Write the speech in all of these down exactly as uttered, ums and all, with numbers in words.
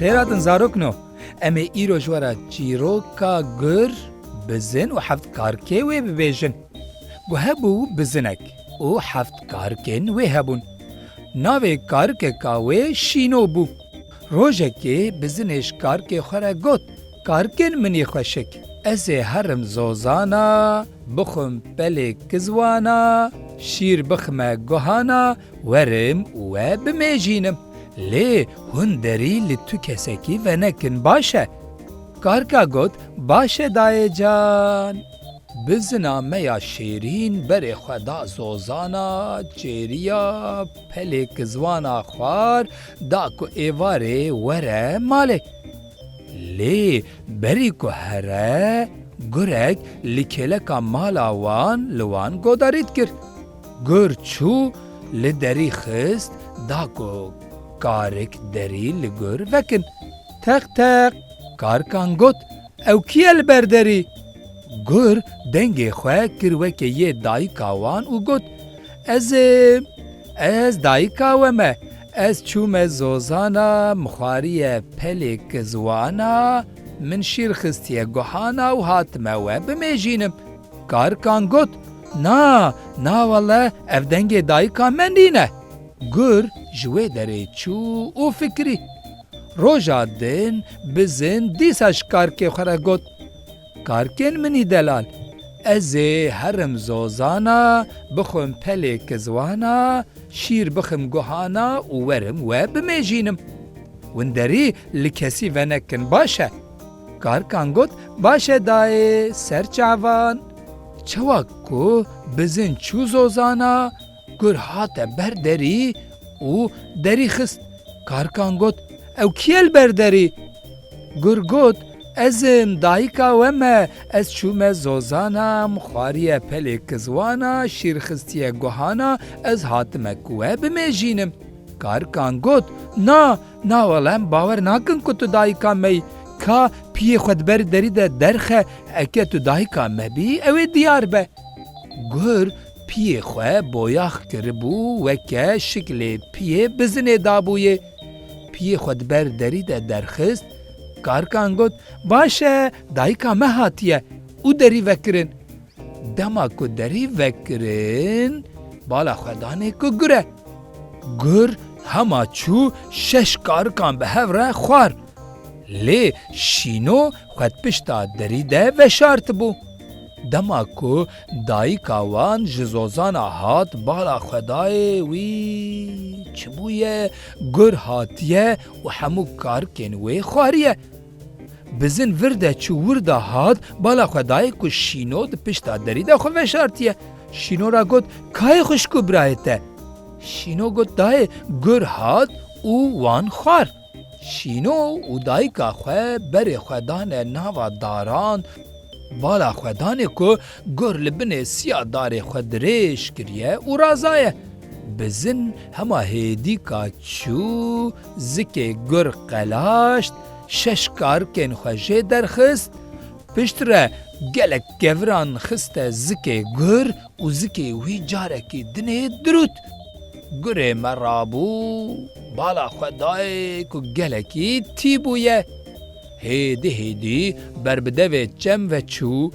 Xêr hatin zarokno. Em ê îro ji we re çîroka gur, bizin û heft karkê wê bibêjin. Ku hebû bizinek û heft karkên wê hebûn. Navê karikeka wê Şîno bû. Rojekê bizinê ji karikê xwe re got, "Karikên min î xweşik, ez ê herim zozana, bixwim pelê kizwana, şîr bixime guhana, werim û we bimêjînim. Lê hûn derî li tu kesekî venekin, baş e?" Karika got, "Baş e dayê can." Bizina me ya şêrîn berê xwe da zozana, çêriya pelê kizwana xwar, da ku êvarê were malê. Lê berî ku here, gurek li kêleka mala wan li wan godarî dikir. Gur çû, li derî xist, da ku karik derî li gur vekin. Teq teq, karikan got, "Ew kî ye li ber derî?" Gur dengê xwe kir weke yê dayika wan û got, "Ez im, ez dayika we me. Ez çûme zozana, min xwariye pelê kizwana, min şîr xistiye guhana û hatime we bimêjînim." Karikan got, "Na, na wele, ev dengê dayika me nîne." Gur ji wê derê çû û fikirî. Roja din bizin dîsa ji karikê xwe re got, "Karikên min î delal, ez ê herim zozana, bixwim pelê kizwana, şîr bixim guhana û werim we bimêjînim. Winderî li kesî venekin, baş e?" Karikan got, "Baş e dayê, ser çavan." Çawa ku bizin çû zozana, gur hate ber derî û derî xist. Karikan got, "Ew kî ye li ber derî?" Gur got, "Ez im, dayika we me. Ez çûme zozana, min xwariye pelê kizwana, şîr xistiye guhana, ez hatime ku we bimêjînim." Karikan got, "Na, na wele, em bawer nakin ku tu dayika me yî. Ka piyê xwe di ber derî de derxe, eke tu dayika me bî, ew ê diyar be." Gur piyê xwe boyax kiribû, weke şiklê piyê bizinê dabûyê. Piyê xwe di ber derî de derxist. Karikan got, "Baş e, dayika me hatiye û derî vekirin." Dema ku derî vekirin, bala xwe danê ku gur e. Gur hema çû şeş karikan bi hev re xwar. Lê Şîno xwe di pişta derî de veşartibû. Dema ku dayika wan ji zozana hat, bala xwe dayê wî, çi bûye, gur hatiye û hemû karikên wê xwariye. Bizin vir de çû wir de hat, bala xwe dayê ku Şîno di pişta derî de xwe veşartiye. Şîno ra got, "Kayê xwişk û birayê te?" Şîno got, "Dayê, gur hat û wan xwar." Şîno û dayika xwe berê xwe dane nava daran, bala xwe danê ku gur li binê siya darê xwe dirêj kiriye û razaye. Bizin hema hêdîka çû, zikê gur qelaşt, şeş karikên xwe jê derxist, piştre gelek keviran xiste zikê gur û zikê wî carekî dinê dirût. Gurê me rabû, bala xwe dayê ku gelekî tî bûye. Hêdî hêdî ber bi devê çem ve çû,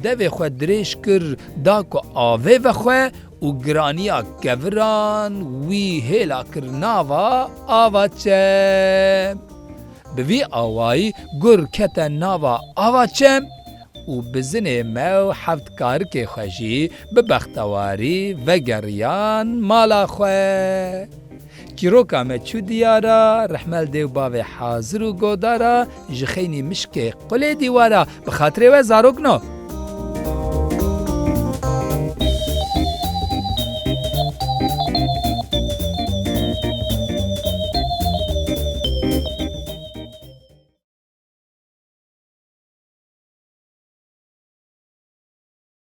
devê xwe dirêj kir, da ku avê vexwe û giraniya keviran wî hêla kir nava ava çem. Bi vî awayî gur kete nava ava çem û bizinê me û heft karikê xwe jî bi bextewarî vegeriyan mala xwe. Çîroka me çû diyara, rehmel dê û bavê hazir û godara, ji xeynî mişkê qulê dîwara, bi xatirê we zarokno.